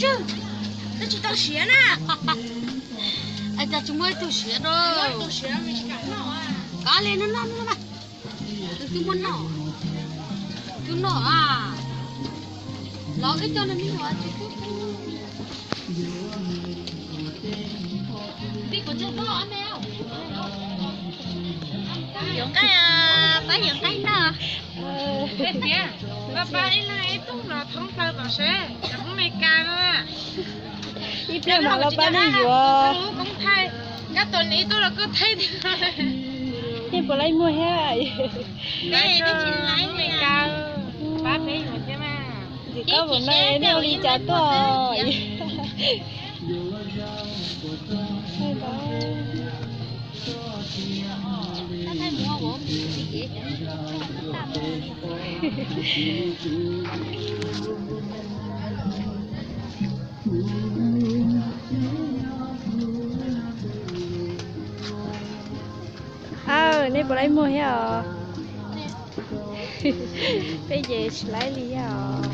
Tswg, koj tsis tau siav na. Ai, cas tsis muaj ib tug siav rau. Kov li no noj no mas. Tus twb muaj noj. Twb noj a. Los wb coj nws me nyuam tsis twb. Yuav nqaij, pab yuav nqaij noj. Pab ib leeg ib tug los thoob plaws tom seb cov Hmoob Meskas no. Ib pliag mam los pab nej yuav. Koob thaij, kab tus ib tug los kuj thaij tiag. Nej puas laij muag thiab? Hmoob Meskas pab peb yuav thiab mas. Yim koj mus no nej ua li cas tuaj? Aw, nej puas laij muag thiab os? Peb ces tsis laij li thiab os.